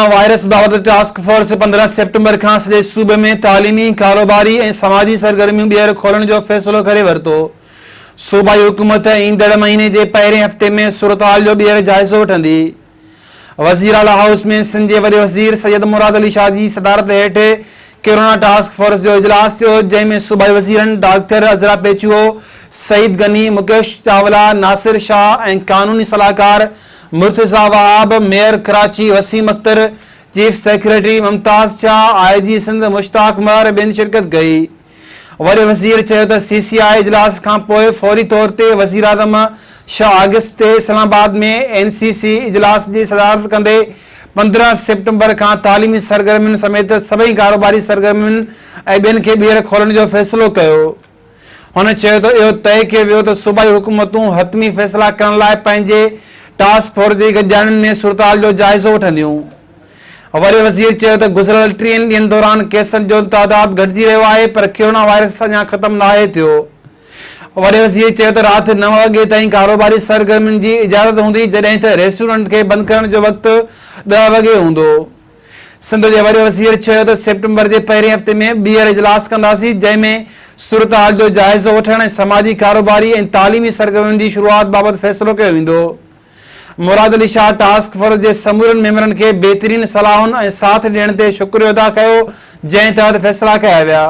Virus بابت task force 15 September کان سڄي صوبي ۾ تعليمي، ڪاروباري ۽ سماجي سرگرميون ٻيهر کولڻ جو فيصلو ڪري ورتو. صوبائي حڪومت ايندڙ مهيني جي پهرين هفتي ۾ صورتحال جو ٻيهر جائزو وٺندي. وزيراعليٰ هائوس ۾ سنڌ جي وڏي وزير سيد مراد علي شاهه جي صدارت هيٺ ڪرونا ٽاسڪ فورس جو اجلاس ٿيو، جنهن ۾ صوبائي وزيرن ڊاڪٽر عذرا پيچوهو، سعيد غني، مڪيش چاولا، ناصر شاهه ۽ قانوني صلاحڪار Murtaza Wahab, mayor Karachi Waseem Akhtar, chief secretary Mumtaz Shah, I G Sindh Mushtaq Mahar ۽ ٻين شرڪت ڪئي. وڏي وزير چيو ته سي سي آء اجلاس کانپوء فوري طور تي وزيراعظم ڇهه آگسٽ تي اسلام آباد ۾ اين سي سي اجلاس جي صدارت ڪندي 15 سيپٽمبر کان تعليمي سرگرمين سميت سڀئي ڪاروباري سرگرمين ۽ ٻين کي ٻيهر کولڻ جو فيصلو ڪيو. هن چيو ته اهو طئي ڪيو ويو ته صوبائي حڪومتون حتمي فيصلا ڪرڻ لاء پنهنجي ٽاسڪ فورس جي گڏجاڻين ۾ صورتحال جو جائزو وٺنديون. وڏي وزير چيو ته گذريل ٽيهن ڏينهن دوران ڪيسن جو تعداد گهٽجي رهيو آهي پر ڪرونا وائرس اڃا ختم ناهي ٿيو. وڏي وزير چيو ته رات نو وڳي تائين ڪاروباري سرگرمين جي اجازت هوندي جڏهن ته ريسٽورنٽ کي بند ڪرڻ جو وقت ڏهه وڳي هوندو. سنڌ جي وڏي وزير چيو ته سيپٽمبر جي پهرين هفتي ۾ ٻيهر اجلاس ڪنداسين جنهن ۾ صورتحال جو جائزو وٺڻ ۽ سماجي ڪاروباري ۽ تعليمي سرگرمين جي شروعات بابت فيصلو ڪيو ويندو. مراد علي شاهه ٽاسڪ فورس جي سمورن ميمبرن کي بهترين صلاحن ۽ ساٿ ڏيڻ تي شڪريو ادا ڪيو جنهن تحت فيصلا ڪيا ويا.